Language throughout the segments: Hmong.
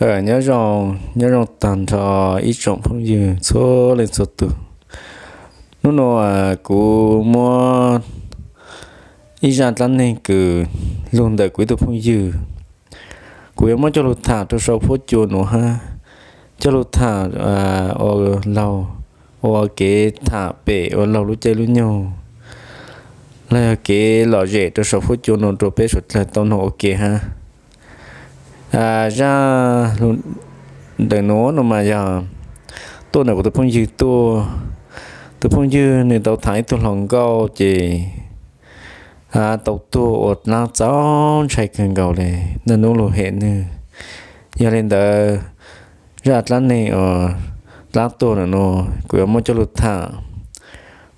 Nyob zoo, nyob zoo tag nrho ib tsoom phooj ywg txhua leej txhua tus. Hnub no kuv muab ib zaj dlaab neeg kws lug ntawm kuv ib tug phooj ywg, kuv yuav muab coj lug tham rau sau fuab cua nuav hab coj lug tham ua laug, ua kev tham pem ua laug lub caij lub nyoog, los yog kev lom zem rau sau fuab cua nuav rau peb suav dlawg tau noog ua ke hab. Zaj ntawm nuav no mas yog tuaj ntawm kuv tus phooj ywg tuaj. Tus phooj ywg nwg tau tham ib tug hluas nkauj ces tau tuag ua dlaab txaus ntshai kawg nkaus le, naj nub lug hem nwg. Yog le ntawd, zaj dlaab neeg uas dlaab tuag ntawm no kuv yuav muab coj lug tham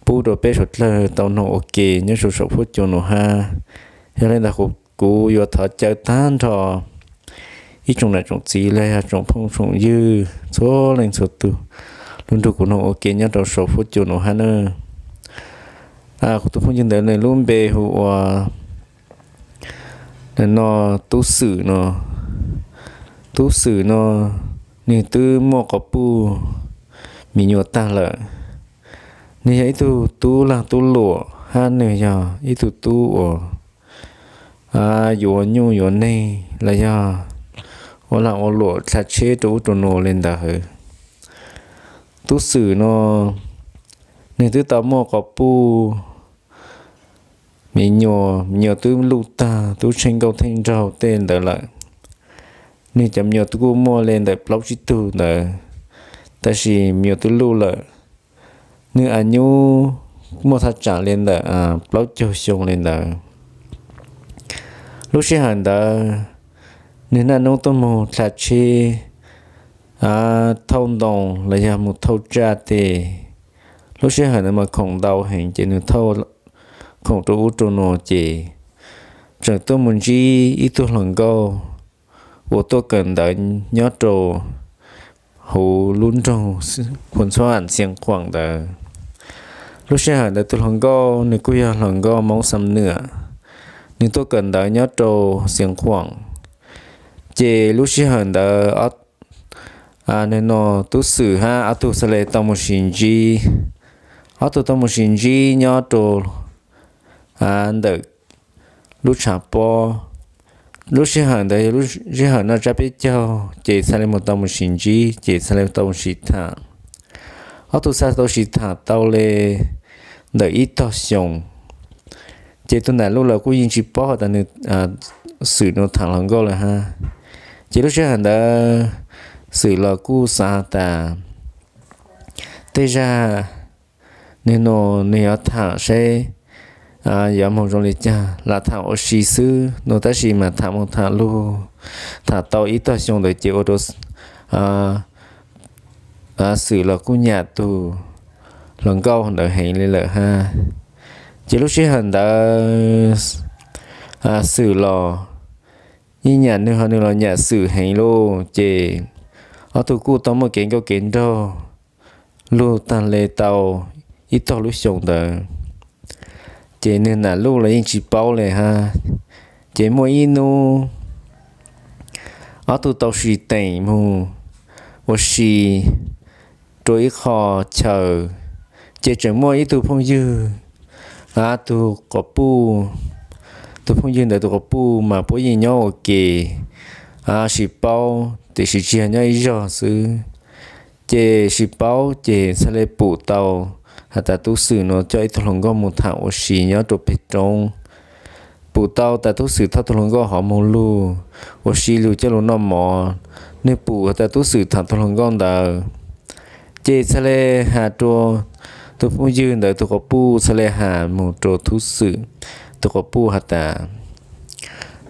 pub rau peb suav dlawg tau noog ua ke nyob sau sau fuab cua nuav hab. Yog le ntawd kuv yuav thov caw tag nrho ib tsoom nam tsoom txiv los yog tsoom phooj tsoom ywg txhua leej txhua tug lug nrug kuv noog ua ke nyob rau sau fuab cua nuav hab nawb. Kuv tus phooj ywg ntawd nwg lub npe hu ua no, Tub Xwm no. Tub Xwm no nwg twb muaj quas puj me nyuam tag lawm. Nwg yog ib tug tub lag tub luam hab nwg yog ib tug tub uas yuav nyuj yuav neeg los yog ua lag ua luam dlha tsheb rau ub rau nuav le ntawd. Tub Xwm no nwg twb tau muaj quas puj me nyuam, me nyuam twb luj tag, tub tsheej nkauj theej nraug tej ntawd lawm. Nwg cov me nyuam twb kuj muaj le ntawm plaub tsib tug ntawd, tab sis me nyuam twb luj lawm. Nwg a nyub muaj thaj tsam le ntawm plaub caug xyoo le ntawd. Lub sij hawm ntawd nwg naj nub tuaj moog dlha tsheb thauj ntoo los yog moog thauj tsaj tej. Lub sij hawm ntawd mas khoom ntau heev ces nwg thauj khoom rau ub rau nuav ces tseem tuaj moog ntsib ib tug hluas nkauj uas tuaj kawm ntawv nyob rau huv lub nroog Khuas Ntxhuab Ntxhia Khuam ntawd. Lub sij hawm ntawd tus hluas nkauj nwg kuj yog hluas nkauj Moob Xam Nwam, nwg tuaj kawm ntawv nyob rau Ntxhia Khuam. Ces lub sij hawm ntawd no Tub Xwm hab ob tug xaav le tau moog sis ntsib, ob tug tau moog sis ntsib nyob rau ntawm lub tshav pob. Lub sij hawm ntawd yog lub sij hawm noj tsab peb caug ces xaav le moog tau moog sis ntsib ces xaav le tau moog sis tham. Ob tug xaav tau sis tham tau le ntawm ib tog xyoo, ces tug nam luj lawm kuj yeej tsis paub has tas nwg Xwm no tham hluas nkauj lawm hab. Ces lub sij hawm ntawd Xwm los kuj xaav has tas tej zag nwg no nwg yuav tham saib yuav moog zoo li cas, lam tham ua si xwb no tab sis mas tham moog tham lug, tham tau ib tog xyoo ntawd ces ua rau Xwm los kuj nyam tug hluas nkauj ntawd heev li lawm hab. Ces lub sij hawm ntawd Xwm los yeej nyam nwg ho nwg los nyam Xwm heev lauj. Ces ob tug kuj tau muaj kev nkauj kev nraug lug taag le tau ib tog lub xyoo ntawd, ces nwg nam luj los yeej tsis paub le hab. Ces muaj ib hnub ob tug tau sis teem moog ua si rua ib qho chaw, ces tseem muaj ib tug phooj ywg, tug quas puj, tug phooj ywg ntawd tus quas puj mas puab yeej nyob ua ke, sis paub tiam sis tsis yog nyob ib zog xwb. Ces sis paub ces txhaj le pum tau has tas Tub Xwm no coj ib tug hluas nkauj moog tham ua si nyob rua peg roob. Pum tau tas Tub Xwm thauj tug hluas nkauj hov moog lug ua si lug coj lug noj mov, nwg pum has tas Tub Xwm tham tug hluas nkauj ntawd. Ces txhaj le has rua tug phooj ywg ntawd tus quas puj, txhaj le has moog rua Tub Xwm tus quas puj has tas,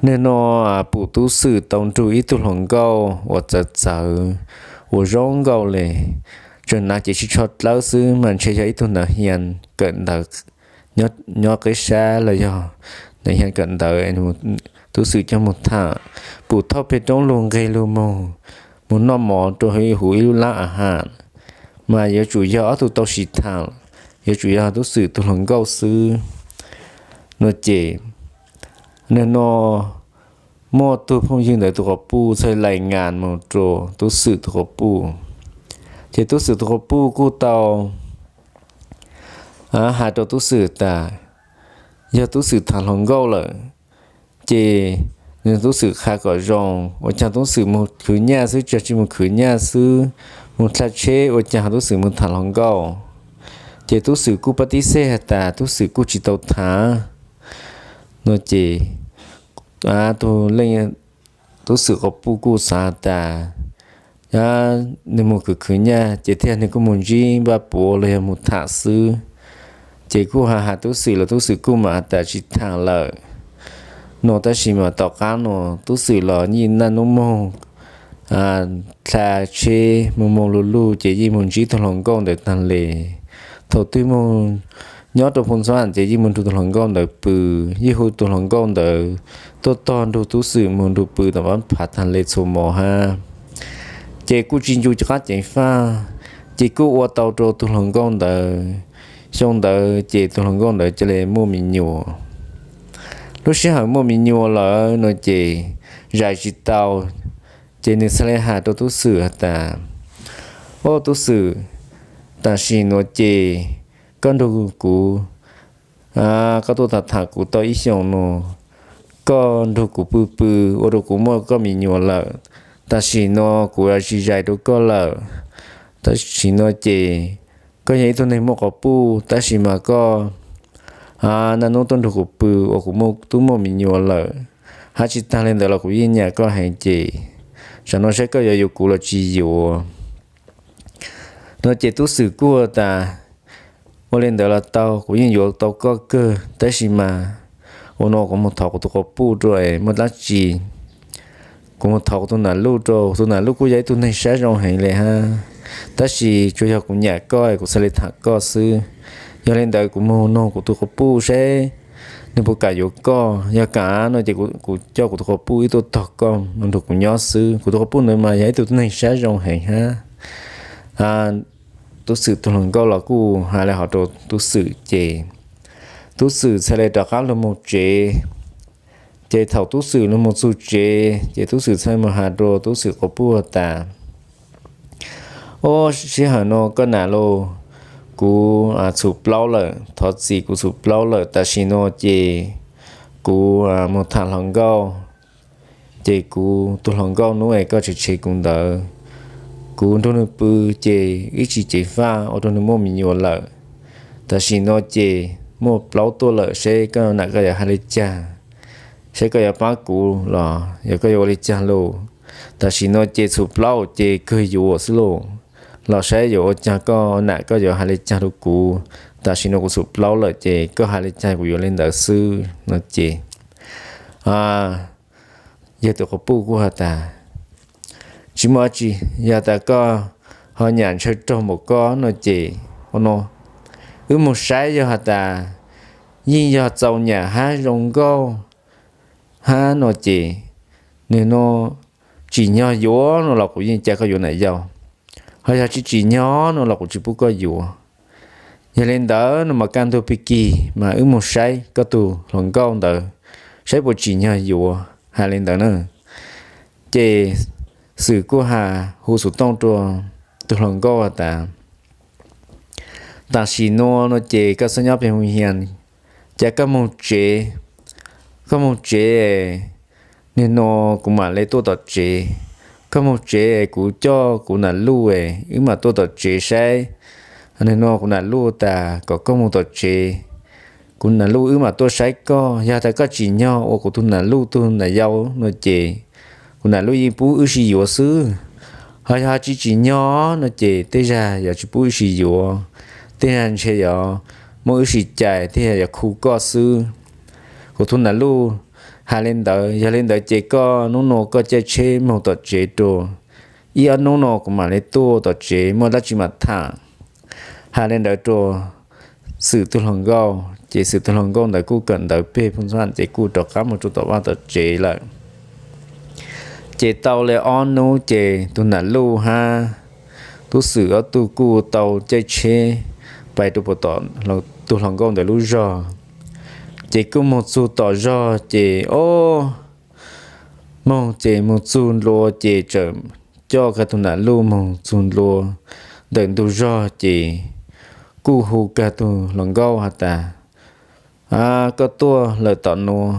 nwg no pum Tub Xwm tau nrug ib tug hluas nkauj uas txawv txawv, uas zoo nkauj le, tseem hnav cev sib tsho dlawb xwb mas ntshe yog ib tug nav hia kawm ntawv nyob qib sab los yog nav hia kawm ntawv, Tub Xwm coj moog tham. Pum thauj peg roob lug nqeg lug moog, moog noj mov rua huv ib lub lab a has, mas yuav tsum yog ob tug tau sis tham, yuav tsum yog Tub Xwm tug hluas nkauj xwb no ces, nwg no muaj tug phooj ywg ntawd tus quas puj txhaj lais ngas mus rau tub xwm tus quas puj. Ces tub xwm tus quas puj kuj tau hais rau tub xwm tas, yog tub xwm tham hluas nkauj lawm, ces nws tub xwm qha kom zoo, ua caag tub xwm mus khwv nyaj xwb, tsis yog tsis mus khwv nyaj xwb, mus dlha tsheb ua caag tub xwm mus tham hluas nkauj. Ces tub xwm kuj pab tib xej has tas tub xwm kuj tsis tau tham no ces tub xwm quas puj kuj xav has tas nws mus khwv khwv nyaj ces thiaj nws kuj mus ntsib npaj puav los yog mus tham xwb. Ces kuj has has tub xwm los tub xwm kuj mam has tas tsis tham lawm no, tab sis mas tom qab no tub xwm los nij naj nub moog dlha tsheb moog moog lug lug ces yeej moog ntsib tug hluas nkauj ntawd taag le. Thaum twg moog nyob rau phu txhab ces yeej moog nrug tug hluas nkauj ntawd pw, yeej hu tug hluas nkauj ntawd tuaj tog nrug tub xwm moog nrug pw tom pab phav taag le txhua mo hab. Ces kuj tsis ncu cov qab ceev faj, ces kuj ua tau rau tug hluas nkauj ntawd, xyoo ntawd ces tug hluas nkauj ntawd ca le muaj me nyuam. Lub sij hawm muaj me nyuam lawm no ces zais tsis tau, ces nws txhaj le has rau tub xwm has tas, Ob tub xwm, tam sim nuav ces koj nrug kuv, koj tuaj tham tham kuv tau ib xyoos no, koj nrug kuv pw pw ua rau kuv muaj koj me nyuam lawm. Tam sim no kuv tsis zais rau koj lawm. Tam sim no ces koj yog ib tug neeg muaj quas puj tab sis mas koj naj nub tuaj nrug kuv pw ua kuv tub muaj me nyuam lawm, hab tsis taag le ntawd los kuv yeej nyam koj heev ces tsam no saib koj yuav yuav kuv los tsis yuav no ces tub xwm kuj tas, Ua le ntawd los tau, kuv yeej yuav tau koj kawg, tab sis mas ua no kuv moog thov kuv tug quas puj rua es muaj dlaab tsi kuv moog thov kuv tug nam luj rua. Kuv tug nam luj kuj yog ib tug neeg sab zoo heev le hab, tab sis tsuas yog kuv nyam koj es kuv txhaj le tham koj xwb. Yog le ntawd kuv moog noog kuv tug quas puj saib nwg puas kam yuav koj. Yog kam no ces kuv coj kuv tug quas puj wb tuaj tog koj moog nrug kuv nyob xwb. Kuv tug quas puj ntawd mas yog ib tug neeg sab zoo heev hab. Tub xwm tug hluas nkauj los kuj has le hov rua tub xwm ces tub xwm txhaj le rov qab lug moog tsev. Ces thaum tub xwm lug moog txug tsev ces tub xwm txhaj moog has rua tub xwm quas puj tas, Ob, sij hawm no koj nam lauj, kuv txhum plaub lawm, thov txim kuv txhum plaub lawm. Tam sim no ces kuv moog tham hluas nkauj, ces kuv tug hluas nkauj nub es koj tshev tshev kuv ntawd, kuv nrug nwg pw ces wb tsis ceev faj ua rua nwg muaj me nyuam lawm. Tam sim no ces muaj plaub tuaj lawm, saib koj nam koj yuav has le caag, saib koj yuav pab kuv los yog koj yuav ua le caag lauj. Tam sim no ces txhum plaub ces kawg yuav xwb lauj, los saib yuav ua caag koj nam koj yuav has le caag rua kuv. Tam sim no kuv txhum plaub lawm ces koj has le caag kuv yuav le ntawd xwb no ces yawg tug quas puj kuj has tas, Tsis muaj dab tsi, yog tas koj ho nyam ntshaw raug npaum koj no ces, ua no, wb moog saib yog has tas yeej yog txaus nyam hab zoo nkauj hab no ces, nwg no tsim nyog yuav no los kuv yeej ca koj yuav nam yau, ho yog tsis tsim nyog no los kuv tsis pub koj yuav. Yog le ntawd no mas kaj ntug pig kig mas wb moog saib koj tug hluas nkauj ntawd saib puas tsim nyog yuav. Has le ntawd na ces xwm kuj has hu xov tooj rua tug hluas nkauj has tas, Tam sim no no ces koj txhob nyob peg hu hias, ca koj moog tsev, koj moog tsev, nwg no kuv mam le tuaj tom tsev. Koj moog tsev kuv coj kuv nam luj wb mam tuaj tom tsev saib. Nwg no kuv nam luj tas kom koj moog tom tsev, kuv nam luj wb mam tuaj saib koj. Yog tas koj tsim nyog ua kuv tug nam luj tug nam yau no ces kuv nam luj yeej pub wb sib yuav xwb. Ho yog tsis tsim nyog no ces tej zag yuav tsis pub wb sib yuav, tej zag ntshe yuav muab wb sib cais, tej zag yuav khu koj xwb. Kuv tug nam luj has le ntawd, yog le ntawd ces koj nub no koj caij tsheb moog tom tsev rua, ib ob nub no kuv mam le tuaj tom tsev muaj dab tsi mam tham. Has le ntawd rua xwm tug hluas nkauj ces xwm tug hluas nkauj ntawd kuj kawm ntawv peg phooj xab ces kuj rov qab moog rua tom vaj tom tsev lawm. Ces tau le ob nub ces tug nam luj hab tub xwm ob tug kuj tau caij tsheb pais rua puag tom tug hluas nkauj ntawd lub zog. Ces kuj moog txug tom zog ces ob, moog ces moog txug ntua ces txawm coj kag tug nam luj moog txug ntua ntawm ntug zog ces kuj hu kag tug hluas nkauj has tas, koj tuaj lawm tom nuav,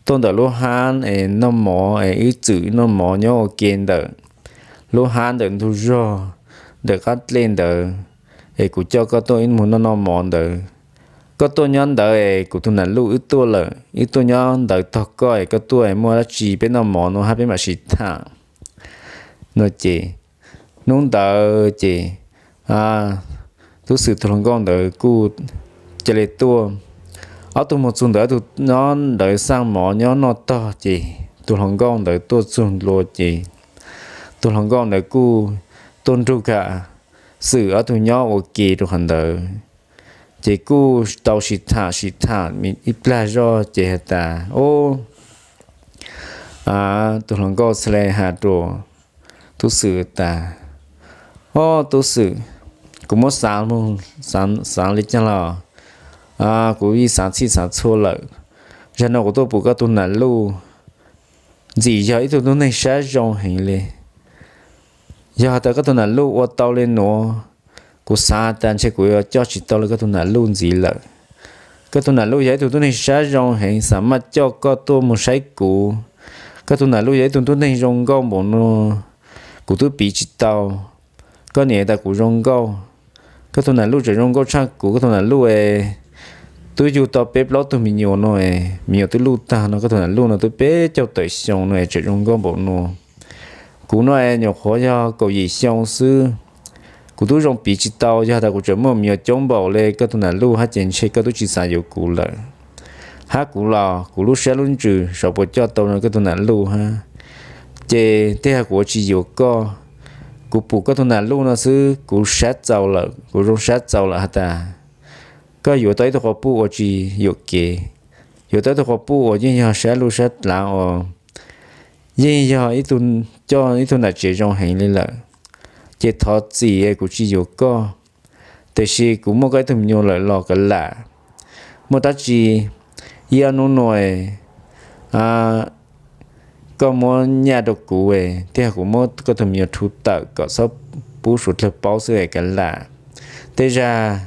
tuaj ntawm lub hab es noj mov es wb txwm noj mov nyob ua ke ntawm lub hab ntawm ntug zog ntawm qab dlej ntawd, es kuv coj koj tuaj wb moog noj noj mov ntawd. Koj tuaj nyob ntawd es kuv tug nam luj wb tuaj lawm, wb tuaj nyob ntawd tog koj es koj tuaj es muaj dab tsi peb noj mov nuav hab peb mam sib tham. No ces hnub ntawd ces tub xwm tug hluas nkauj ntawd kuj ca le tuaj. Ob tug moog txug ntawd, tug nyob ntawd xaj mov nyob noj tog ces tug hluas nkauj ntawd tuaj txug ntua ces tug hluas nkauj ntawd kuj tuaj nrug kag xwm ob tug nyob ua ke rua qhov ntawd. Ces kuj tau sib tham sib tham ib plag zog ces has tas, o, tug hluas nkauj txhad le has rua tub xwm tas, o, tub xwm, kuv muab xaav, xaav le caag los kuv yeej xaav txhij xaav txhua lawm. Zag no kuv tuaj pum koj tug nam luj ntxim yog ib tug tub neeg sab zoo heev le. Yog has tas koj tug nam luj ua tau le nuav, kuv xaav tas ntshe kuv yuav coj tsis tau le koj tug nam luj ntxiv lawm. Koj tug nam luj yog ib tug tub neeg sab zoo heev, xaav maj coj koj tuaj moog saib kuv. Koj tug nam luj yog ib tug tub neeg zoo nkauj npaum nuav, kuv tub piv tsis tau. Koj niam tas kuv zoo nkauj, koj tug nam luj tseem zoo nkauj tshaj kuv. Koj tug nam luj es tub yug tau peb plaub tug me nyuam no, me nyuam tub luj tag no, koj tug nam luj no tub peb caug tawm xyoo no es tseem zoo nkauj npaum nuav. Kuv no es nyuam qhuav yog kaum yim xyoo xwb, kuv tub zoo piv tsis tau. Yog tas kuv tseem muaj me nyuam coob npaum le koj tug nam luj hab ces ntshe koj tub tsis xav yuav kuv lawm. Hab kuv los kuv lub sab lub ntsws xyov puas coj tau no koj tug nam luj hab. Ces tej zag kuv ua tsis yuav koj. Kuv pum koj tug nam luj no xwb kuv sab txaus lawm, kuv zoo sab txaus lawm has tas koj yuav tau ib tug quas puj ua tsis yuam kev, yuav tau ib tug quas puj uas yeej yog sab luj sab dlaav uas yeej yog ib tug, coj ib tug nam tsev zoo heev le lawm. Ces thov txim kuv tsis yuav koj, tiam sis kuv muaj koj ib tug me nyuam lawm los kav lam. Muaj dab tsi ib ob nub nuav koj muab nyaj rau kuv, tej zag kuv muab koj tug me nyuam rhu tawm kom txhob pub suav dlawg paub xwb es kav lam. Tej zag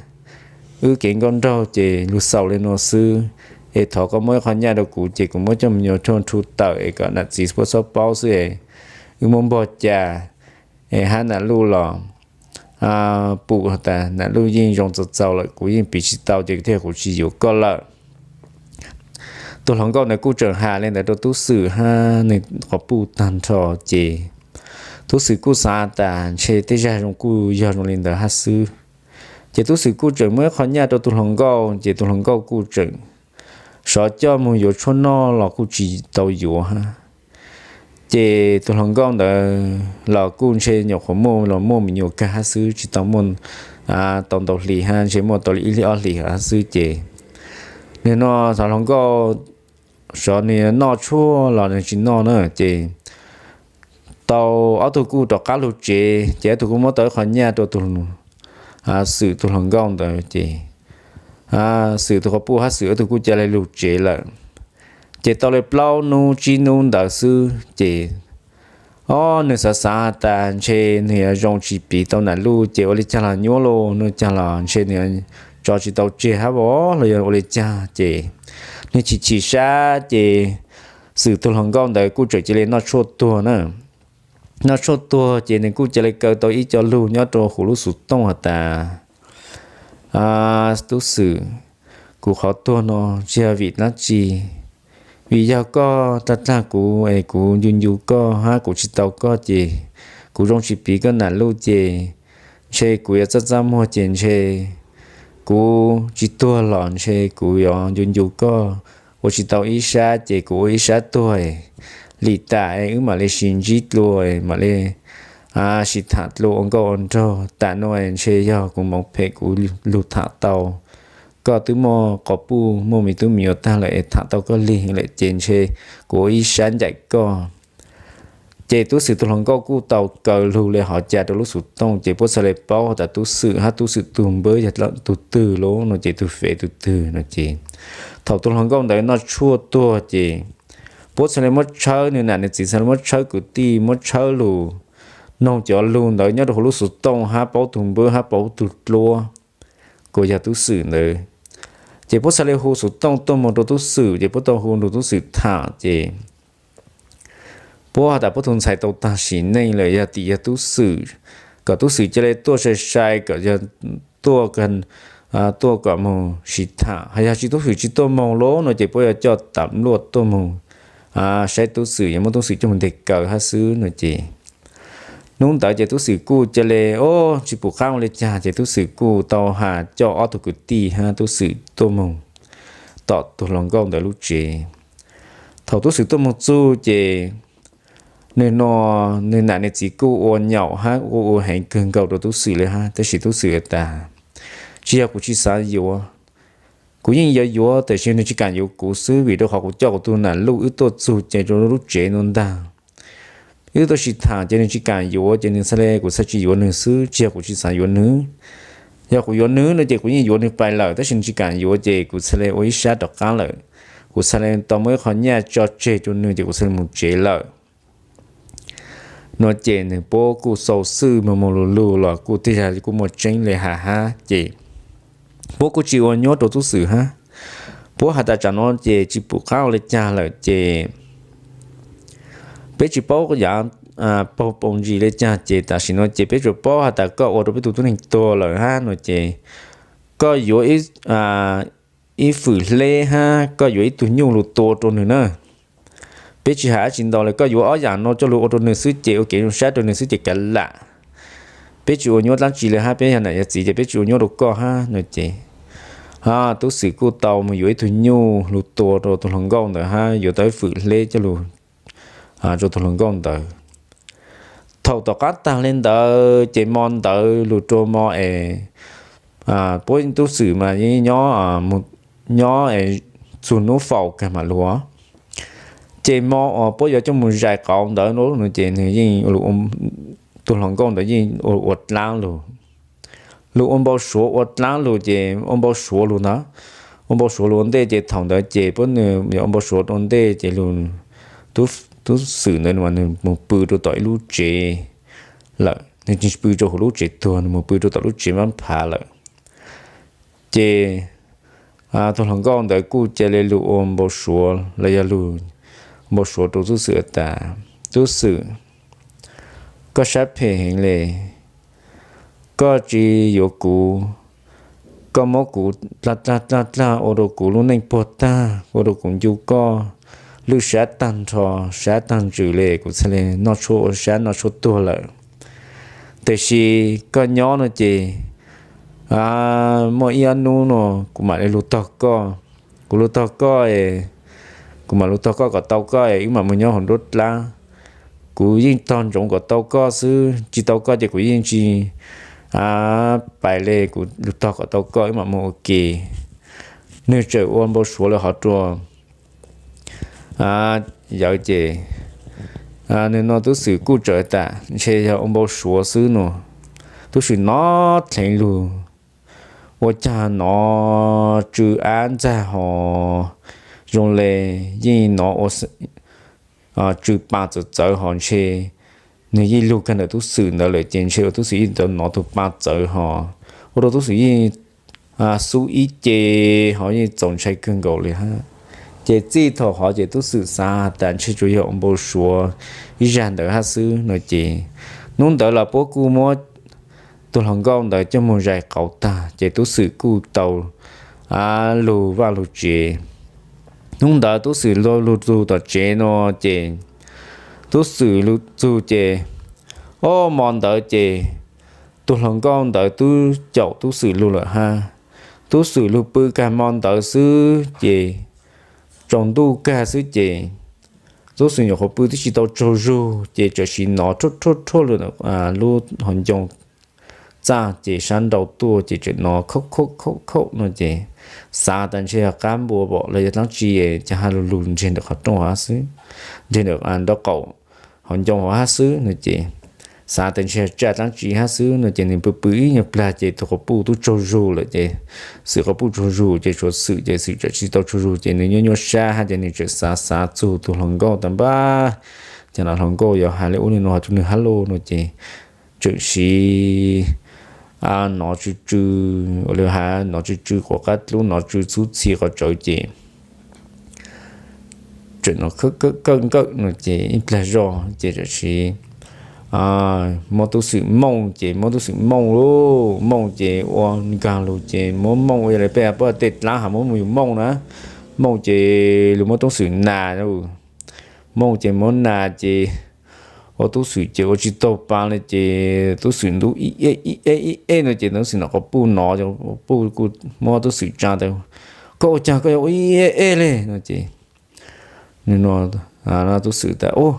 wb kev nkauj nraug ces lug xaus le nuav xwb, es thov koj muab ib qho nyaj rau kuv ces kuv muab coj me nyuam rhu tawm es kom nam txiv puab txhob paub xwb es wb muab npog cas. Es hab nam luj los pum has tas nam luj yeej zoo txaus txaus lawm, kuv yeej piv tsis tau ces tej zag kuv tsis yuav koj lawm. Tug hluas nkauj ntawd kuj tseem has le ntawd rau tub xwm hab nws quas puj tag nrho ces tub xwm kuj xav tas ntshe tej zag zoo kuj yog zoo li ntawd hab xwb. Ces tub xwm kuj tseem muab ib qho nyaj rau tug hluas nkauj ces tug hluas nkauj kuj tseem sov coj moog yuav tshuaj noj los kuj tsis tau yuav hab. Ces tug hluas nkauj ntawd los kuj ntshe nyuam qhuav muaj los muaj me nyuam kag hab xwb, tsis tau muaj tau ntau hlis hab, ntshe muaj tau li ib hlis ob hlis hab xwb ces nws no xav hluas nkauj sov nws noj tshuaj los nws tsis noj na ces tau ob tug kuj rov qab lug tsev ces ob tug kuj muab tau ib qho nyaj rau tug xwm tug hluas nkauj ntawd ces xwm tug quas puj hab xwm ob tug kuj ca le lug tsev lawm. Ces tau le plaub nub tsib nub ntawd xwb ces ob nws xav xav has tas ntshe nws yuav zoo tsis piv tau nam luj ces ua li caag los nyuaj lug, nws caag los ntshe nws tso tsis tau tseg hab vos los yog ua li caag ces nws chim chim sab ces xwm tug hluas nkauj ntawd kuj tseem ca le noj tshuaj tuag na. Noj tshuaj tuag ces nws kuj ca le kaw tau ib co lug nyob rau huv lub xuv tooj has tas, tub xwm, kuv qhov tuag no tsis yog vim dlaab tsi, vim yog koj tag tag kuv es kuv ncu ncu koj hab kuv tsis tau koj ces kuv zoo tsis piv koj nam luj ces ntshe kuv yuav txaj txaj muag ces ntshe kuv tsis tuag los ntshe kuv yuav ncu ncu koj ua tsis tau ib sab ces kuv ua ib sab tuag. Lim tam wb mam li sis ntsib dlua, mam li sis tham dlua ua nkauj ua nraug. Tam nuav ntshe yog kuv moov phem kuv lug tham tau. Koj twb muaj quas puj muaj me tub me nyuam tag lawm es tham tau koj lig lawm ces ntshe kuv ua ib sab ncaim koj. Ces tub xwm tug hluas nkauj kuj tau kaw lug le hov cas rau lub xuv tooj ces puab txhad le paub tas tub xwm hab tub xwm tug npawb yog tug twg lawm no ces tug fev tug twg no ces thaum tug hluas nkauj ntawd noj tshuaj tuag ces Puab txhaj le muab tshawb, nws nam nws txiv txhaj le muab tshawb kwv tij, muab tshawb lug, noog cov lug ntawd nyob rau huv lub xuv tooj hab paub tug npwb hab paub tug dluab, kuas yog tub Xwm ntawd. Ces puab txhaj le hu xuv tooj tuaj moog rua tub Xwm, ces puab tau hu rua tub Xwm tham ces puab has tas puab tug ntxhais tau taag sim neej lawm, yog tim yog tub Xwm, kom tub Xwm ca le tuaj sai sai, kom yog tuaj, tuaj kom moog sim tham. Hos yog tsi tub Xwm tsi tuaj moog lawm no ces puab yuav coj tam luaj tuaj moog saib tub Xwm, yuav muab tub Xwm coj moog nteg kaw hab xwb no ces hnub ntawd ces tub Xwm kuj ca le, o, tsi pum qaab ua le caag ces tub Xwm kuj tau has coj ob tug kwv tij hab tub Xwm tuaj moog tom tug hluas nkauj ntawd lub tsev. Thaum tub Xwm tuaj moog txug ces nwg no, nwg nam nwg txiv kuj ua nyaum hab ua ua heev kawg nkaus rua tub Xwm le hab, tab sis tub Xwm has tas, tsi yog kuv tsi xaav yuav, kuv yeej yuav yuav tab sis nwg tsi kaam yuav kuv xwb, vim rau qhov kuv coj kuv tug nam luj wb tuaj txug ces rua lub tsev nuav ntag, wb tuaj sim tham ces nwg tsi kaam yuav ces nwg txhaj le kuv txhaj tsi yuav nwg xwb, tsi yog kuv tsi xaav yuav nwg. Yog kuv yuav nwg no ces kuv yeej yuav nwg pais lawm, tab sis nwg tsi kaam yuav ces kuv txhaj le ua ib sab rov qaab lawm, kuv txhaj le tau muaj ib qho nyaj tso tseg rua nwg ces kuv txhaj le moog tsev lawm. No ces nwg puab kuj xau xwm moog moog lug lug los kuj tej zag kuj muaj tseeb le has hab ces puab kuj tsi ua nyuab rua tub Xwm hab. Puab has tas tsam no ces tsi pum qaab ua le caag lawm ces peb tsi paub yaav paug paus ntsis le caag ces tam sim no ces peb tsuas paub has tas koj ua rua peb tug tub neeg tuag lawm hab no ces koj yuav ib fwm hleb hab koj yuav ib tug nyuj lug tua rua nwg na. Peb tsi has dab tsi ntau le, koj yuav ob yaam no coj lug ua rua nwg xwb ces ua kev zoo sab rua nwg xwb ces kav lam. Peb tsi ua nyuab dlaab tsi le hab, peb yog nam yog txiv ces peb tsi ua nyuab rua koj hab no ces tub Xwm kuj tau moog yuav ib tug nyuj lug tua rua tug hluas nkauj ntawd hab yuav tau ib fwm hleb coj lug rua tug hluas nkauj ntawd. Thaum tom qaab taag le ntawd ces mo ntawd lug rua mo es puab tub Xwm mas yeej nyob txug nub faus kag mam lug. Ces mo uas puab yuav coj moog zais qauv ntawd no ces nwg yeej, tug hluas nkauj ntawd yeej ua dlaab lug, lug ua npau suav ua dlaab lug ces ua npau suav lug ntag. Ua npau suav lug ua ntej ces thaum ntawd ces puab nwg ua npau suav ua ntej ces tub Xwm ntawd nwg moog pw rua tom ib lub tsev lawm, nwg tsi pw rua huv lub tsev tuag, nwg moog pw rua tom lub tsev mab phav lawm. Ces tug hluas nkauj ntawd kuj ca le lug ua npau suav los yog lug npau suav rua tub Xwm tas, tub Xwm, koj sab phem heev le, koj tsi yuav kuv, koj muab kuv dlaag dlaag dlaag dlaag ua rua kuv lub neej puag taag, ua rua kuv ncu koj lwj sab taag nrho, sab taag ntsws le, kuv txhaj le noj tshuaj ua sab noj tshuaj tuag lawm. Tab sis koj nyob no ces muaj ib ob nub no kuv mam le lug tog koj. Kuv lug tog koj, kuv mam lug tog koj kom tau koj es wb mam moog nyob huv nruab dlaab. Kuv yeej tog ntsoov kom tau koj xwb, tsi tau koj ces kuv yeej tsi pais le, kuv lug tog kom tau koj wb mam moog ua ke. Nwg txawm ua npau suav lawm hov rua yawm ces nwg no tub Xwm kuj txawm tas ntshe yog ua npau suav xwb no. Tub Xwm nov dheev lug, ua caag nov tsw ab ntxag hos zoo le, yeej nov ua tsw pa txawv txawv hos ntshe nwg yeej lug kag ntawm tub Xwm ntawd lawm ces ntshe ua tub Xwm yeej tau nov tug pa txawv hos ua rua tub Xwm yeej xub ib ce hos yeej txaus ntshai kawg nkaus le hab. Ces txij thaum hov ces tub Xwm xav tas ntshe tsuas yog ua npau suav ib zag ntawd hab xwb no ces hnub ntawd los puab kuj muab tug hluas nkauj ntawd coj moog zais qauv taag ces tub Xwm kuj tau lug vaaj lug tsev. Hnub ntawd tub Xwm lug txug tom tsev no ces tub Xwm lug txug ces, o, mo ntawd ces tug hluas nkauj ntawd twb caum tub Xwm lug lawm hab. Tub Xwm lug pw kag mo ntawd xwb ces tsaus ntuj kag xwb ces tub Xwm nyuam qhuav pw twb tsi tau tsaug zug ces txawm sim nov rhuaj rhuaj rhuaj lub hauv ncoo txaj ces sab nrau tuaj ces txawm nov khaum khaum khaum khaum no ces xav tas ntshe yog qab npua pom los yog dlaab tsi ces ha lug lug ntseg ntawm qhov rooj hov hab xwb, ntseg ntawm nraub qaum hauv ncoo hov hab xwb no ces xav tias ntshe tsaj dlaab tsi hab xwb no ces nws pw pw ib nyuag plag ces tus quas puj tub tsaug zug lawm ces, Xwm quas puj tsaug zug ces tshuav Xwm ces Xwm tseem tsis tau tsaug zug ces nws nyuaj nyuaj sab hab ces nws tseem xav xav txug tus hluas nkauj tas npab, cas no hluas nkauj yuav has le ub le nuav rua nws hab lauj no ces tseem siv nov tsw tsw, ua le has nov tsw tsw quas qab dlub nov tsw txhub txhia quas tsawv ces tseem no kawm nkawm no ces ib plag zog ces tseem siv muab Tub Xwm mooj ces muab Tub Xwm mooj lauj, mooj ces ua nkaag lug ces muab mooj ua le peb puab tej dlaab has muab yug mooj na, mooj ces lug muab Tub Xwm nas, mooj ces muab nas ces ua Tub Xwm ces ua tsis taug pa le ces Tub Xwm ntub ib eb ib eb ib eb no ces Tub Xwm nov quas puj nov, quas puj kuj muab Tub Xwm tsa tas, koj ua caag koj yuav ua ib eb eb le no ces nws nug Tub Xwm tas, ua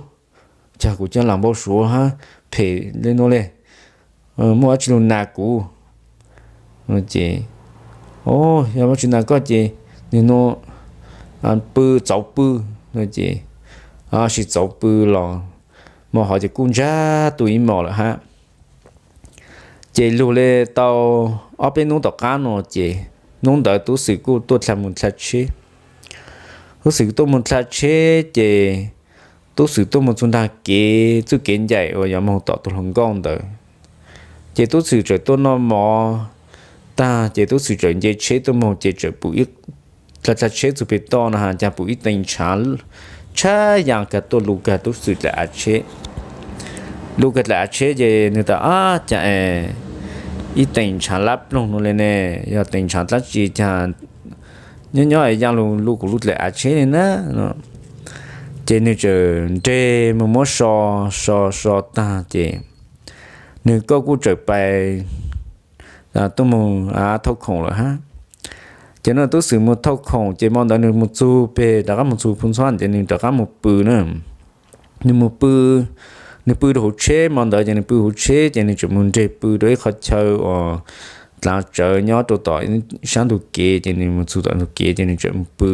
caag kuv coj lam npau suav hab phem le nuav le, muaj dlaab tsi lug nas kuv no ces, yog muaj dlaab tsi nas koj ces nws nug pw txauv pw no ces, siv txauv pw los, mo hov ces kuj ntsag tu ib mos lawm hab. Ces lug le tau ob peb nub tom qaab no ces nub ntawd Tub Xwm kuj tuaj dlha mus dlha tsheb. Tub Xwm tuaj mus dlha tsheb ces Tub Xwm tuaj mus txug nraag kev txuj kev ncaim uas yuav moog tom tus hluas nkauj ntawd. Ces Tub Xwm txawm tuaj noj mov taag ces Tub Xwm txawm nce tsheb tuaj moog ces txawm pum ib, dlha dlha tsheb txug peg toj no has caag pum ib tees ntshaav tshab yaa kag tuaj lug kag Tub Xwm dlaim av tsheb. Lug kag dlaim av tsheb ces nws tas, ab, caag es ib tees ntshaav lab ploog nuav le ne, yog tees ntshaav dlaab tsi caag nyob nyob yaa lug lug kuv lub dlaim av tsheb le na. Ces nws txawm nreg mus muab so, so so taag ces nws kuj txawm pais tuaj mus thauj khoom lawm hab. Ces no Tub Xwm mus thauj khoom ces mo ntawd nws mus txug peg, rov qab mus txug Phu Ntxhuab ces nws rov qab mus pw na. Nws mus pw, nws pw rau hauv tsheb, mo ntawd ces nws pw hauv tsheb ces nws txawm mus nreg pw rau ib qhov chaw uas dlaav tsawv nyob rau tom sab ntug kev ces nws mus txug tom ntug kev ces nws txawm mus pw.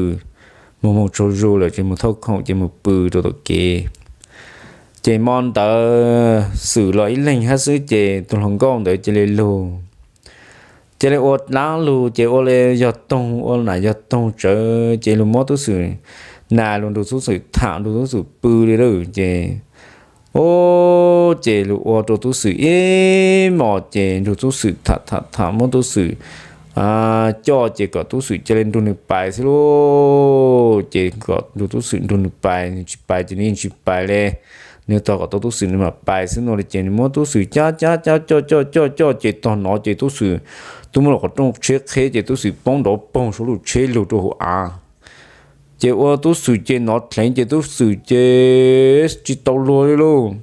Mus mus tsaug zug lawm ces mus thauj khoom ces mus pw rau tom kev. Ces mo ntawd Xwm los ib leeg hab xwb ces tus hluas nkauj ntawd cia li lug, cia li ua dlaab lug ces ua le yog toog, ua nam yog toog tsawv ces lug muab Tub Xwm nas lug nrug Tub Xwm tham nrug Tub Xwm pw li lawm ces, o, ces lug ua rau Tub Xwm ib mos ces nrug Tub Xwm tham tham tham muab Tub Xwm coj ces kom Tub Xwm cia li nrug nws pais xwb lauj. Ces kom nrug Tub Xwm nrug nws pais, nws tsis pais ces nws yeej tsis pais le. Nws tos kom tau Tub Xwm nws mam pais xwb no li ces nws muab Tub Xwm cab cab cab coj coj coj coj ces tog nov ces Tub Xwm twb muab lub qhov rooj tsheb qheb ces Tub Xwm poob nrov poog saum lub tsheb lug rau hauv av. Ces ua Tub Xwm ces nov dleev ces Tub Xwm ces tsis tau luag li lauj.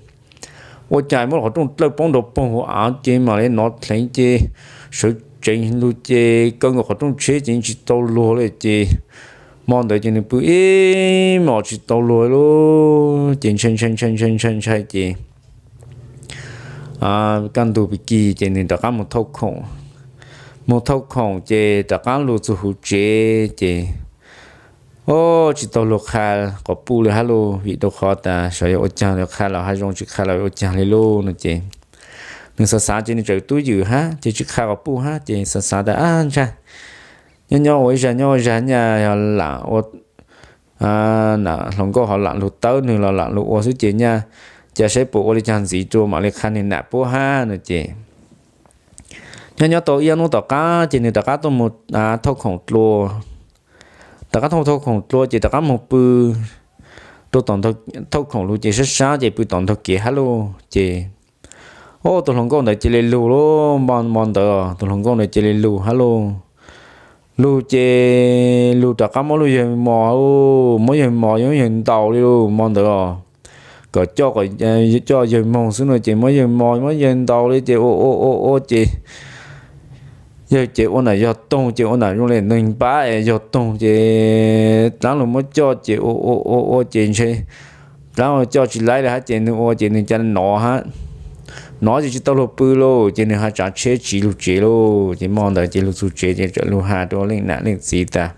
Ua cas muab lub qhov rooj dlawj poob nrov poog hauv av ces mam li nov dleev ces sawv tsees lug ces kaw nkaus qhov rooj tsheb ces yeej tsis tau luag li ces mo ntawd ces nws pw ib mos tsis tau luag li lauj. Ces ntshai ntshai ntshai ntshai ntshai ntshai ces kaj ntug pig kig ces nws rov qab mus thauj khoom. Mus thauj khoom ces rov qab lug txug huv tsev ces, o, tsis tau luag qha quas puj li hab lauj, vim rau qhov tas xyov yuav ua caag, yuav qha los hab zoo, tsis qha los yuav ua caag li lauj no ces nws xav xav ces nws txawm tub ywm hab ces tsis qha quas puj hab ces xav xav tas, ab, ntshai, nyob nyob ua ib zag nyob ua zag nyaj yog lam ua, nam hluas nkauj ho lam lug tawb nws los lam lug ua xwb ces nyaj, cas saib puas ua li caag ntxiv rua mam li qha nws nam puab hab no ces nyob nyob tau ib ob hnub tom qab ces nws rov qab tuaj mus thauj khoom dlua. Rov qab tuaj thauj khoom dlua ces rov qab mus pw rau tom, thauj khoom lug ces sab sab ces pw tom ntug kev hab lauj ces, o, tus hluas nkauj ntawd cia li lug lauj. Mo ntawd tus hluas nkauj ntawd cia li lug hab lauj. Lug ces lug rov qab muab lub yawg mos, muab yawg mos yawg ntaus li lauj mo ntawd os. Kom coj, coj yawg moog xwb no ces muab yawg mos muab yawg ntaus li ces ua ua ua ua ces yawg ces ua nam yog toog ces ua nam zoo li neeg npab es yog toog ces dlaab lug muab coj ces ua ua ua ua ces ntshe dlaab coj tsis laib li hab ces nws ua ces nws ca nov hab. Nov ces tsis tau luag pw lauj ces nws hab tsav tsheb tsiv lug tsev lauj. Ces mo ntawd ces lug txug tsev ces txawm lug has rau leej nam leej txiv tas,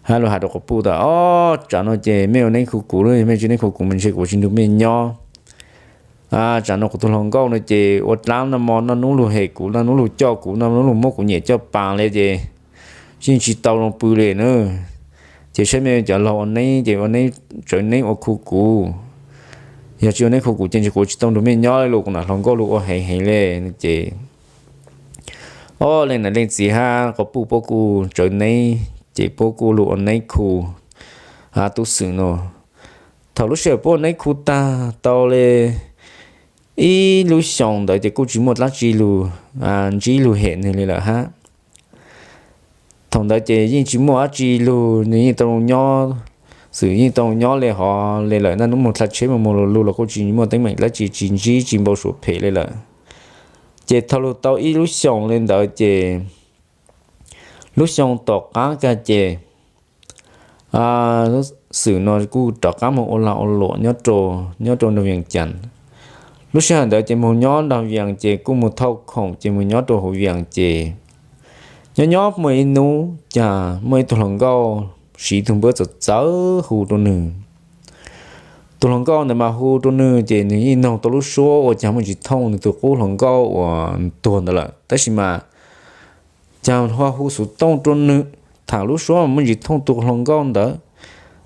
hab lug has rau quas puj tas, o, tsam no ces mej ua neeb khu kuv, mej tsi neeb khu kuv mas ntshe kuv tsis nrug mej nyob. Tsam no kuv tus hluas nkauj no ces ua dlaab noj mov noj nub lug hem kuv, noj nub lug coj kuv, noj nub lug muab kuv nyem coj paas le ces yeej tsis tau zoo pw le na. Ces saib mej cov laug ua neeb ces ua neeb, tsawv neeb ua khu kuv. Yog tsis ua neeb khu kuv ces ntshe kuv tsis tau nrug mej nyob le los, kuv nam hluas nkauj lug ua heev heev le no ces ob leej nam leej txiv hab quas puj puab kuj tsawv neeb ces puab kuj lug ua neeb khu tub Xwm no. Thaum lub sij hawm puab ua neeb khu tag tau le ib lub xyoos ntawd ces kuj tsis muaj dlaab tsi lug ntsib lug hem nwg le lawm hab. Thaum ntawd ces yeej tsis muaj dab tsi lug, nwg yeej tau nyob, Xwm yeej tau nyob le hov le lawm, naj nub moog dlha tsheb moog moog lug los kuj tsis muaj teeb meem dlaab tsi, tsis ntsib tsis npau suav phem le lawm. Ces thaum lug tau ib lub xyoos le ntawd ces lub xyoo tom qaab kag ces Xwm no kuj rov qaab moog ua lag ua luam nyob rau, nyob rau nroog Vias Cas. Lub sij hawm ntawd ces moog nyob nroog Vias ces kuj moog thauj khoom ces moog nyob rau huv Vias ces nyob nyob muaj ib nub cas muaj ib tug hluas nkauj siv tug npawb txawv txawv hu rau nwg. Tus hluas nkauj ntawd mas hu rau nwg ces nwg yeej noog tau lub suab ua cas muaj tsis thooj nwg tus qub hluas nkauj uas tuag ntawd lawm, tab sis mas cas ho hu xov tooj rau nwg, tham lub suab muaj tsis thooj tus hluas nkauj ntawd,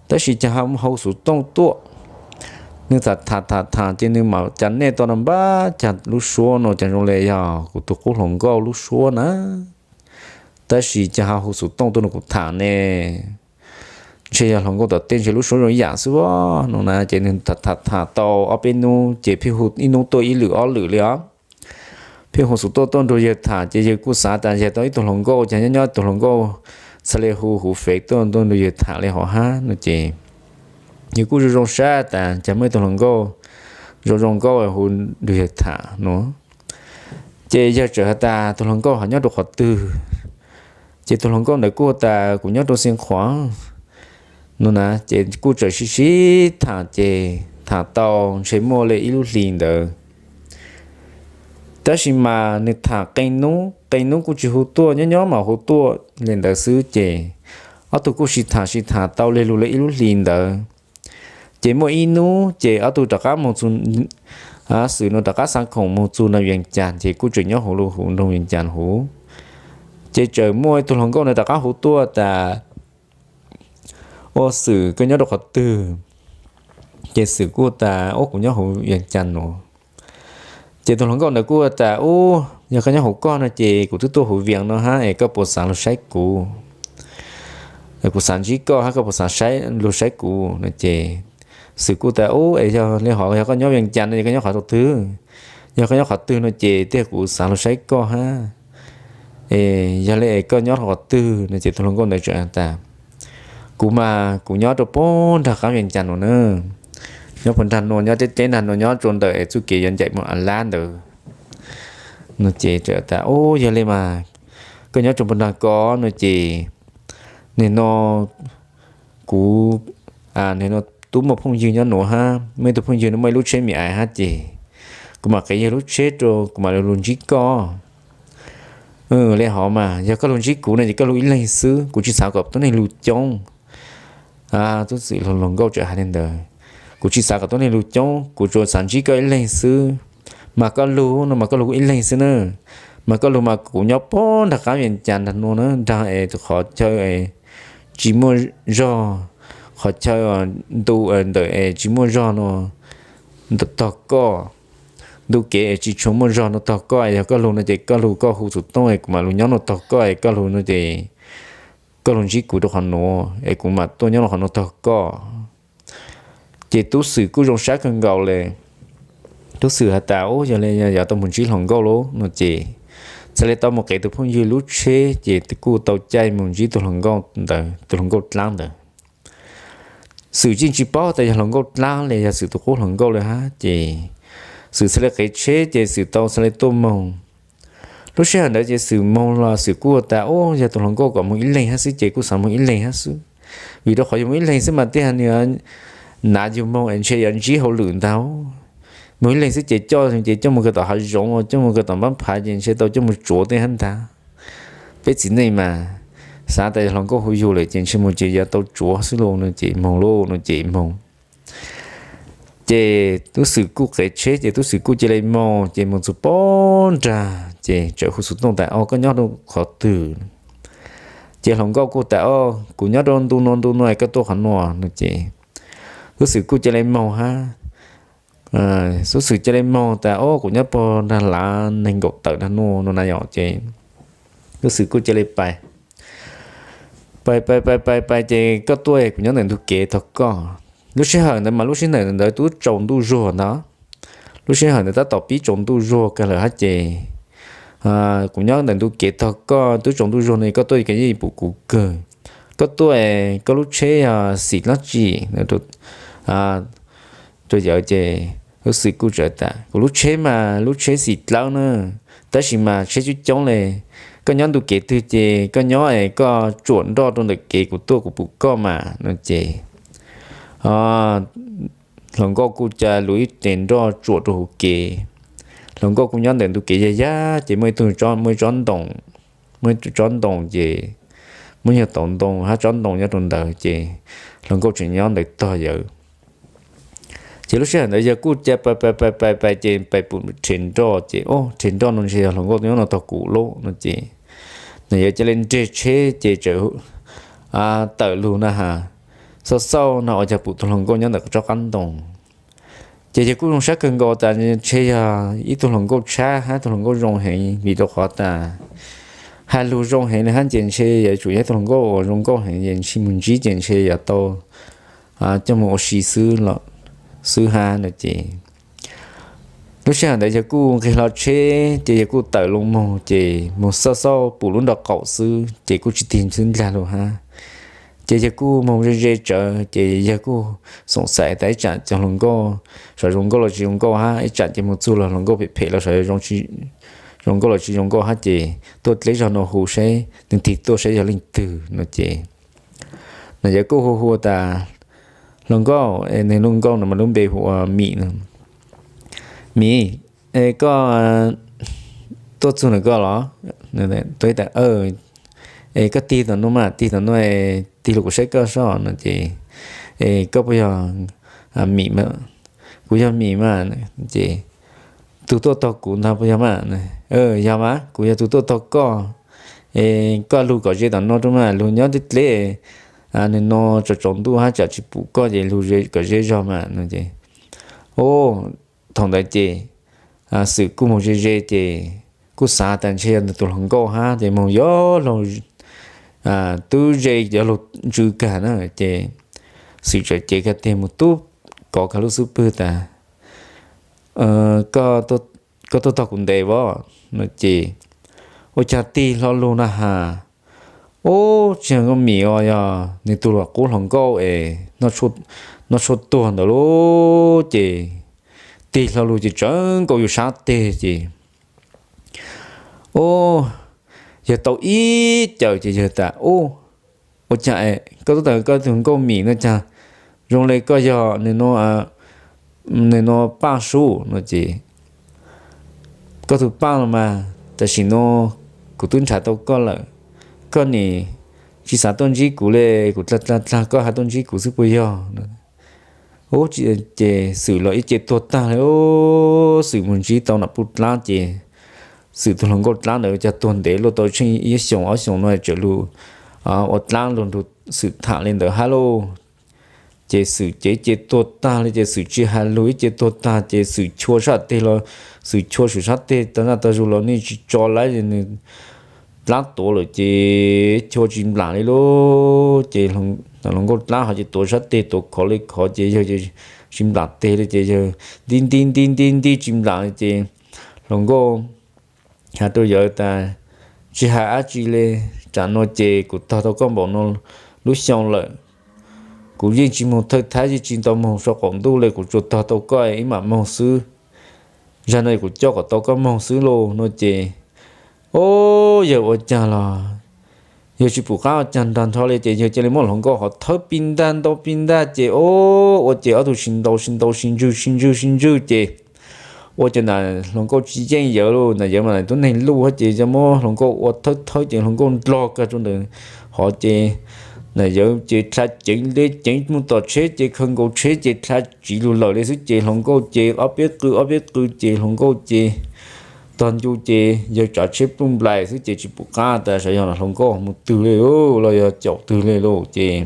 tab sis cas ho hu xov tooj tuaj. Nwg tham tham tham tham ces nwg mam cas nej tau no npab cas lub suab no cas zoo le yog kuv tus qub hluas nkauj lub suab na, tab sis cas ho hu xov tooj tuaj nrug kuv tham ne. Ntshe yog hluas nkauj tom tej ntshe lub suab zoo ib yam xwb no na. Ces nwg tham tham tham tau ob peb nub ces pheej hu ib nub tuaj ib lwm ob lwm le os. Pheej hu xov tooj tuaj nrug yawg tham ces yawg kuj xav tas yog tau ib tug hluas nkauj ces nyob nyob tus hluas nkauj txhad le hu huv fev tuaj nrug yawg tham le hov hab no ces yawg kuj zoo zoo saib tas cas muaj ib tug hluas nkauj zoo zoo nkauj hu nrug yawg tham no. Ces yawg txawm has tas tus hluas nkauj ho nyob rau qhov twg? Ces tus hluas nkauj ntawd kuj tas kuv nyob rau Xeev Khuam no na. Ces kuj txawm sib sib tham ces tham tau ntshe muaj le ib lub hli ntawd, tab sis mas nwg tham qee nub qee nub kuj tsis hu tuaj, nyob nyob mam hu tuaj le ntawd xwb ces ob tug kuj sib tham sib tham tau le lug le ib lub hli ntawd. Ces muaj ib nub ces ob tug rov qab moog txug, Xwm no rov qab xa khoom moog txug nroog Vias Cas ces kuj tseem nyob huv lug huv nroog Vias Cas huv. Ces txawm muaj ib tug hluas nkauj ntawd rov qab hu tuaj tas ua Xwm koj nyob rau qhov twg? Ces Xwm kuj tas ub kuv nyob huv Vias Cas no. Ces tus hluas nkauj ntawd kuj tas ub yog koj nyob huv koj no ces kuv twb tuaj huv Vias no hab es koj puas xav lug saib kuv? Kuv xav ntsib koj hab koj puas xav lug saib kuv no ces Xwm kuj tas ub es yog le hov yog koj nyob Vias Cas no es koj nyob qhov twg? Yog koj nyob qhov twg no ces tej kuv xav lug saib koj hab. Es yog le es koj nyob qhov twg no ces tus hluas nkauj ntawd txawm has tas kuv mas kuv nyob rau puag nraag qaab Vias Cas no na, nyob puag nraag nuav nyob teb teb nraag nuav nyob rau ntawm es txuj kev yuav ncaim moog A Lab ntawd no ces txawm tas ub yog le mas koj nyob rau puag nraag ko no ces nim no kuv, nim no tub muaj phooj ywg nyob nuav hab muaj ib tug phooj ywg no muaj ib lub tsheb me me hab ces kuv mam qev yawg lub tsheb rau kuv mam lug ntsib koj. Le hov mas yog koj lug ntsib kuv no ces koj lug ib leeg xwb, kuv tsis xav kom tuab neeg lug coob. Tub Xwm hluas nkauj txawm has le ntawd, kuv tsis xav kom tuab neeg lug coob, kuv tsuas xav ntsib koj ib leeg xwb. Mas koj lug no mas koj lug ib leeg xwb na, mas koj lug mas kuv nyob puag nraag qaab Vias Cas nraag nuav na, nraag es qhov chaw tsis muaj zog, qhov chaw ntu ntawm es tsis muaj zog no tog koj, ntu kev es tsis tshua muaj zog no tog koj. Yog koj lug no ces koj lug koj hu xov tooj es kuv mam lug nyob no tog koj, es koj lug no ces koj lug ntsib kuv rau qhov nuav es kuv mam tuaj nyob rau qhov nuav tog koj. Ces Tub Xwm kuj zoo sab kawg nkaus le. Tub Xwm has tas ub yog le yog tau moog ntsib hluas nkauj lauj no ces txhad le tau moog qev tus phooj ywg lub tsheb ces kuj tau caij moog ntsib tus hluas nkauj ntawd, tus hluas nkauj dlaab ntawd. Xwm yeej tsis paub tas yog hluas nkauj dlaab le yog Xwm tus qub hluas nkauj le hab ces Xwm txhad le qev tsheb ces Xwm tau txhad le tuaj moog. Lub sij hawm ntawd ces Xwm moog los Xwm kuj tas ub yog tus hluas nkauj kom moog ib leeg hab xwb ces kuj xav moog ib leeg hab xwb, vim rau qhov yog moog ib leeg xwb mas tej hab nwg nav yug moog es ntshe yuav ntsib hauj lwm ntag. Moog ib leeg xwb ces coj ces coj moog kawg tom hav zoov, coj moog kawg tom npab phav ces ntshe tau coj moog tsuav tej hab ntag. Peb txiv neej mas xav tas yog hluas nkauj hu yug lawm ces ntshe moog ces yuav tau tsuav xwb lauj no ces moog lauj no ces moog. Ces tub Xwm kuj qev tsheb ces tub Xwm kuj cia li moog ces moog txug poob nrag ces txawm hu xov tooj tas, Au, koj nyob rau qhov twg? Ces hluas nkauj kuj tas, Au, kuv nyob rau ntu nua ntu nua, koj tuaj qhov nua no ces tub Xwm kuj cia li moog hab, tub Xwm cia li moog tas, Au, kuv nyob puag nrag lav neeg nkaum tawm nrag nua no na yom. Ces tub Xwm kuj cia li pais pais pais pais pais ces koj tuaj, kuv nyob ntawm ntug kev tog koj. Lub sij hawm ntawd mas lub sij hawm ntawd twb tsaus ntuj zuag ntag. Lub sij hawm ntawd tab tom pib tsaus ntuj zuag kawg lawm hab ces kuv nyob ntawm ntug kev tog koj, twb tsaus ntuj zuag no koj tuaj ces yeej pum kuv kawg. Koj tuaj, koj lub tsheb yog xim dlaab tsi? Rau yawg ces tub Xwm kuj teb tas, Kuv lub tsheb mas lub tsheb xim dlawb na, tab sis mas tsheb coob coob le. Koj nyob ntug kev twg ces koj nyob es koj tsuam nroj rau ntawm kev kuv tuaj kuv pum koj mas no ces hluas nkauj kuj ca lug ib tes nroj tsuam rau hauv kev. Hluas nkauj kuj nyob ntawm ntug kev yag yag ces muaj ib tug, muaj ib tsob ntoo, muaj ib tsob ntoo ces muaj nyuag tauv ntoo hab tsob ntoo nyob rau ntawd ces hluas nkauj tseem nyob ntawd tog yawg. Ces lub sij hawm ntawd yawg kuj ca pais pais pais pais ces pais pum rhe nroj ces, Au, rhe nroj no ntshe yog hluas nkauj nyob no tog kuv lauj no ces na yawg ca le nreg tsheb ces tawm lug na has, xauj xauj no ua cas pum tug hluas nkauj nyob ntawm tsob qab ntoo. Ces yawg kuj zoo sab kawg nkaus tas ntshe yog ib tug hluas nkauj tshab hab tug hluas nkauj zoo heev vim rau qhov tas has lug zoo heev le hab ces ntshe yawg tsuas yog ib tug hluas nkauj uas zoo nkauj heev ces ntshe moog ntsib ces ntshe yog tau coj moog ua si xwb hab no ces lub sij hawm ntawd yawg kuj nqeg hlo tsheb ces yawg kuj tawm lug moog ces moog xauj xauj pum lub nroj qaum xwb ces kuj tsi tig xwb ntag lug hab. Ces yawg kuj moog ze ze tsawv ces yawg kuj xoom xaiv tas ib tsam cov hluas nkauj, sav zoo nkauj los tsi zoo nkauj hab ib tsam ces moog txug los hluas nkauj phem phem los sav zoo nkauj los tsi zoo nkauj hab ces tuaj dleb zog no hu saib nwg tig tuaj saib yog leej twg no ces na yawg kuj hu hu tas, Hluas nkauj, nwg lub nkauj no mas lub npe hu ua Mim no. Mim, es koj tuaj txug ntawm koj los? Es koj tig tom nuav mas, tig tom nuav, tig lug kuv saib koj soj no ces, es koj puas yog Mim? Kuv yog Mim mas. Ces tug tuaj taug kuv ntag puas yog mas? Yog mas, kuv yog tug tuaj taug koj. Es koj lug kom ze tom nuav rua mas, lug nyob tej dleb, nwg no tsaus tsaus ntuj hab tsam tsi pum koj ces lug kom ze zog mas no ces, o, thaum ntawd ces Xwm kuj moog ze ze ces kuj xav tas ntshe yog nwg tug hluas nkauj hab ces moog yog lug, tub ze yog lug ntsws kag na ces Xwm txawm cev kag teg moog tub kov kag lub xub pwg tas, koj tuaj taug kuv ntev as no ces, ua caag tig hlo lug na has, ub, tsi yog nkauj Mim os, yog nwg tug luas qub hluas nkauj es noj tshuaj tuag ntawd lauj. Ces tig hlo lug ces tsawv nkaus yug sab teg ces, ub, yawg tau ib cawm ces yawg tas, ub, ua caag koj tuaj tawm koj tug nkauj Mim no caag zoo le koj yog nwg nuav Paaj Sub no ces, koj tug Paaj los mas, tam sim nuav kuv twb nrhav tau koj lawm, koj nim tsi xav tuaj ntsib kuv le, kuv dlaag dlaag dlaag koj has tuaj ntsib kuv xwb puas yog? Ub, ces Xwm los ib ce tuag taag le, Xwm moog ntsib tau Nam Puj dlaab ces Xwm tug hluas nkauj dlaab ntawd caag tuag ntev luaj tau tsheej ib xyoos ob xyoos no txawm lug ua dlaab lug nrug Xwm tham le ntawd hab lauj. Ces Xwm ces ib ce tuag taag le ces Xwm tsi has lug ib ce tuag taag ces Xwm chua sab teg los, Xwm chua Xwm sab teg tag naj tag zug los nej tsi tso lawm, nwg dlaab tuav lawm ces chua tsi nplaam le lauj. Ces hluas nkauj dlaab hov ces tuav sab teg tuav khov le khov ces yawg tsi nplaam teg le ces yawg nti nti nti nti nti tsi nplaam le ces hluas nkauj has rua yawg tas, tsi has dab tsi le, tsam nuav ces kuv tog tau koj npaum nuav lub xyoo lawm, kuv yeej tsi moog thawj thab yeej tsi tau moog sau qaum ntuj le, kuv tsuas tog tau koj ib mam moog xwb. Zag nuav kuv coj kom tau koj moog xwb lauj no ces, o, yawg ua caag los yawg tsi pum qab ua caag nrag nrho le ces yawg ca le muab hluas nkauj hov thawb pib ntag ntau pib ntag ces, o, ua ces ob tug sib ntaus sib ntaus sib ntswg sib ntswg sib ntswg ces ua ces nam hluas nkauj tsi yeej yawg lauj, nam yawg mas tub neeg luj hab ces ca muab hluas nkauj ua thawb thawb ces hluas nkauj ndlog kag rua ntawm hov ces Yawg ces dha ceev le ceev mus tom tsheb ces khaws nkaus tsheb ces dha tsiv lug lawm li xwb ces hluas nkauj ces ob peb qw ob peb qw ces hluas nkauj ces tog ncu ces yawg tsav tsheb pluj nplaim xwb ces tsis pum qab tas sav yog hluas nkauj mus twg li los yog caum twg li lauj ces,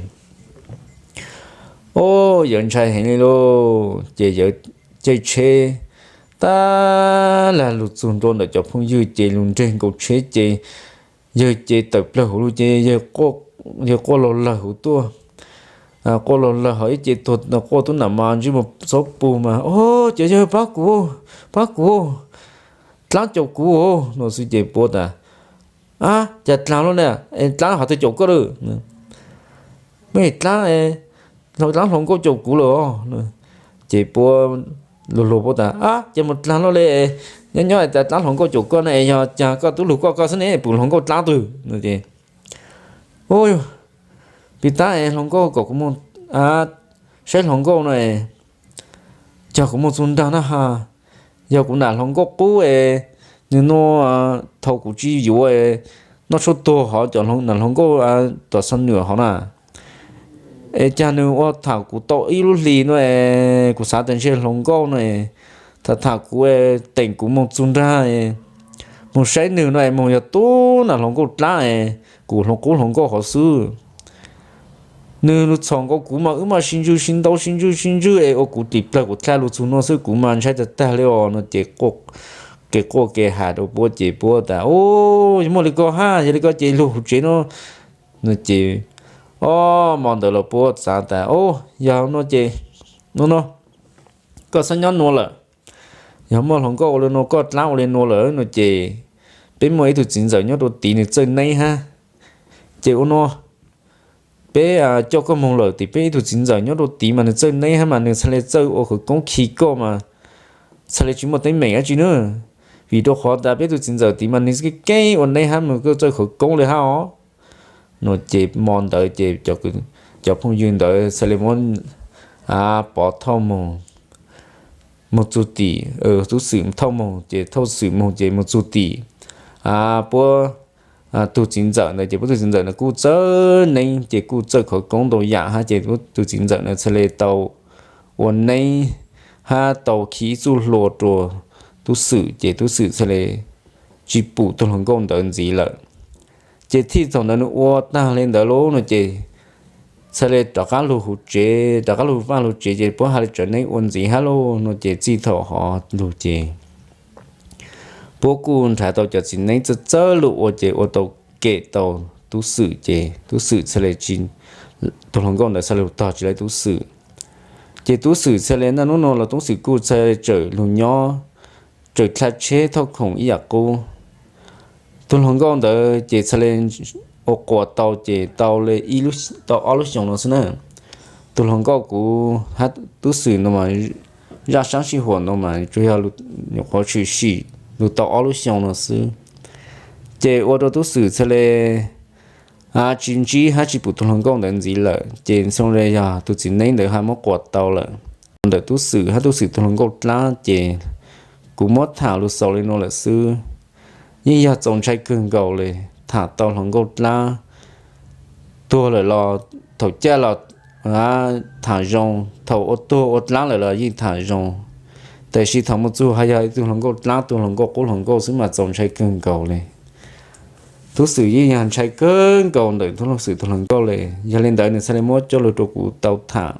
o, yawg ntshai heev li lauj ces yawg caij tsheb tag lag lug txug ntua ntawm cov phooj ywg ces lug nreg nkaus tsheb ces yawg ces tawm plawg huv lug ces yawg quaj lug lawg huv tuaj, quaj lug lawg hov ib ce tuag quaj tub nam mas ntsej muag txhob pug mas, o, cov yawg pab kuv, pab kuv, dlaab caum kuv no xwb ces puab tas, a, cas dlaag lug ne, dlaab hov twg caum koj lawm, mej dlaab, dlaab hluas nkauj caum kuv lawm os. Ces puab lug lug puab tas, a, ces mus dlaag lug le, nyob nyob tas dlaab hluas nkauj caum koj ne, yog cas koj tub lug koj koj xwb ne pum hluas nkauj dlaab twg no ces, u, pim tab es hluas nkauj kom kuv mus saib hluas nkauj no, cog kuv mus txug nraag na ha, yog kuv nam hluas nkauj qub es nws nua, thaum kuv tsis yuav noj tshuaj tuag hov cov nam hluas nkauj tom xa nwam hov na, es cas nws ua tham kuv tau ib lub hlis no es kuv xav tas ntshe hluas nkauj no tham tham kuv, teem kuv mus txug nraag, mus saib nws no es mus yog tub nam hluas nkauj dlaab, kuv hluas qub hluas nkauj hov xwb. Nws lug txhom nkaus kuv mas wb mas sib ntswj sib ntaub sib ntswj sib ntswj es ua kuv dim plawg kuv dlha lug txug nuav xwb kuv mas ntshai tag tag li os no ces kev quaj kev has rau puab ces puab tas, u, yog muaj li ko hab, yog li ko ces lug huv tsev no no ces, o, mo ntawd los puab xav tas, o, yog no ces, no no, koj xav nyob nuav lawm, yog muaj hluas nkauj ua li nuav koj dlaab ua li nuav lawm no ces peb muaj ib tug txiv ntxawm nyob rau tid nws txawj neeb hab, ces ua nuav, peb coj koj moog lawm tim peb ib tug txiv ntxawm nyob rau tid mas nws txawj neeb hab mas nws txhaj le txawj ua khawv koob khi koj mas txhaj le tsis muaj teeb meem dab tsi na, vim rau qhov tas peb tug txiv ntxawm tid mas nws keeb keeb ua neeb hab mas koj txawj khawv koob li hab os no ces mo ntawd ces cov phooj ywg ntawd txhaj le muab Pov thauj moog, moog txug tim, tub Xwm thauj moog ces thauj Xwm moog ces moog txug tim puab tug txiv ntxawm ntawd ces puab tug txiv ntxawm ntawd kuj txawj neeb ces kuj txawj khawv koob ntau yam hab ces puab tug txiv ntxawm ntawd txhaj le tau ua neeb hab tau khi ib txuj hlua rua tub Xwm ces tub Xwm txhaj le tsis pum tug hluas nkauj ntawd ntxiv lawm. Ces txij thaum ntawd nws ua tag li ntawd lauj no ces txhaj le rov qab lug huv tsev, rov qab lug vaj lug tsev ces puab has le tsawv neeb ua ntxiv hab lauj no ces txij thaum hov lug ces puab kuj nrhav tau cov txiv neeb txawj txawj lug ua ces ua tau kem tau tub Xwm ces tub Xwm txhaj le tsis, tug hluas nkauj ntawd txhaj le tog tsis tau tub Xwm. Ces tub Xwm txhaj le naj nub nuav los tub Xwm kuj txhaj le txawm lug nyob, txawm dlha tsheb thauj khoom ib yam qub. Tug hluas nkauj ntawd ces txhaj le ua quas tau ces tau le tau ob lub xyoo no xwb na. Tug hluas nkauj kuv hab tub Xwm no mas zaj saab sij huam no mas tsuas yog nyuam qhuav tshwm sim lug tau ob lub xyoo no xwb. Ces ua rua tub Xwm txhaj le tsis ntsib hab tsis pum tug hluas nkauj ntawd ntxiv lawm ces zoo le yog tug txiv neeb ntawd hab muab quas tau lawm. Ntawm tub Xwm hab tub Xwm tug hluas nkauj dlaab ces kuv muab tham lug xaus le nuav lawm xwb. Yeej yog txaus ntshai kawg nkaus le, tham tau hluas nkauj dlaab tuag lawm los thaum caj los tham zoo, thaum ua tuag ua dlaab lawm los yeej tham zoo, tab sis thaum mus txug has yog ib tug hluas nkauj dlaab tug hluas nkauj qub hluas nkauj xwb mas txaus ntshai kawg nkaus le. Tub Xwm yeej yog ntshai kawg nkaus ntawm tub Xwm tug hluas nkauj le, yog le ntawd nws txhaj le muab coj lug rua kuv tau tham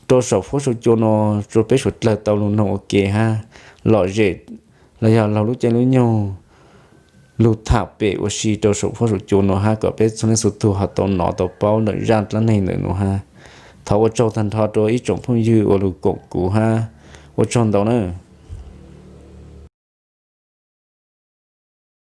rua saum fuab saum cua no, rua peb suav dlawg tau lug noog ua ke hab lom zem los yog laug lub caij lub nyoog lug tham pem ua si rua saum fuab saum cua no hab kom peb txhua leej txhua tug ho tau nov tau paub ntawm zaj dlaab neeg ntawm nuav hab. Thov ua tsaug tag nrho rua ib tsoom phooj ywg uas lug koom kuv hab, ua tsaug ntau na.